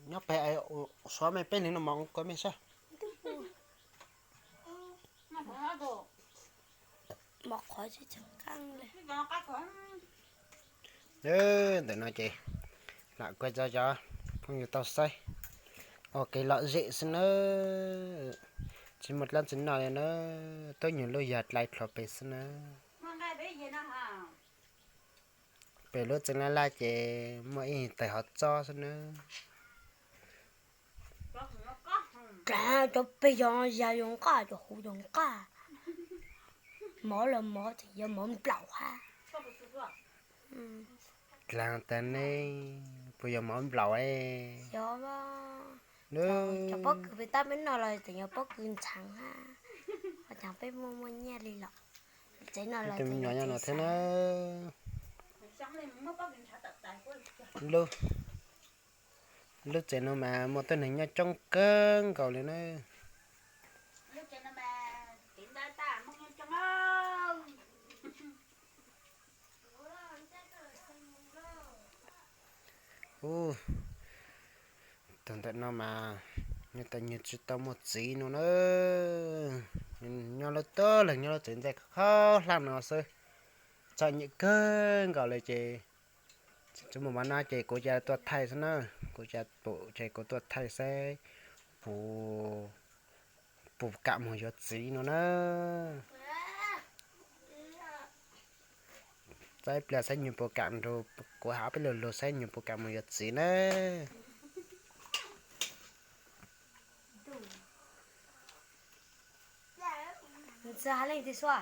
Nyob pem, suav me peb li no mas ua kua me sab. Ntawm no ces lam kuaj tso cov phooj ywg tau saib ua kev lom zem xwb nawb. Tsis muaj dlaab tsi noj li na, tuab nyuag lub yag dlai dlhua pem xwb nawb. Pem lub tsev laj laj ces muaj ib tais hov txob xwb nawb. Dlaag cov peg yog yag yog nqaj, cov huv yog nqaj. Mov los mov tseem yog mov nplaum hab. Dlaag tas ne, puas yog mov nplaum? Yog, cov pob kws peb tab peb noj los tseem yog pob kws ntxhee hab. Ua caag peb muaj muaj nyiaj li los. Tsev no los tseem yog tsev no thiab na. Lub tsev no mas muaj tuab neeg nyob coob kawg nkaus li na. Ub, tug ntawm no mas nws tas nws tsis tau muaj txiv no na. Nyob lub tuab leeg nyob lub tsev ntxaij khaub hlab no xwb, txom nyem kawg nkaus li ces tsis muaj mov noj ces kuv cia tuaj thaij xwb na. Kuv cia pum ces kuv tuaj thaij saib puas, puas kam mus yuav txiv no na. Saib pliag saib nws puas kam nrug kuv hab peb lug lug saib nws puas kam mus yuav txiv na. Nws txawj hab leej twg sua?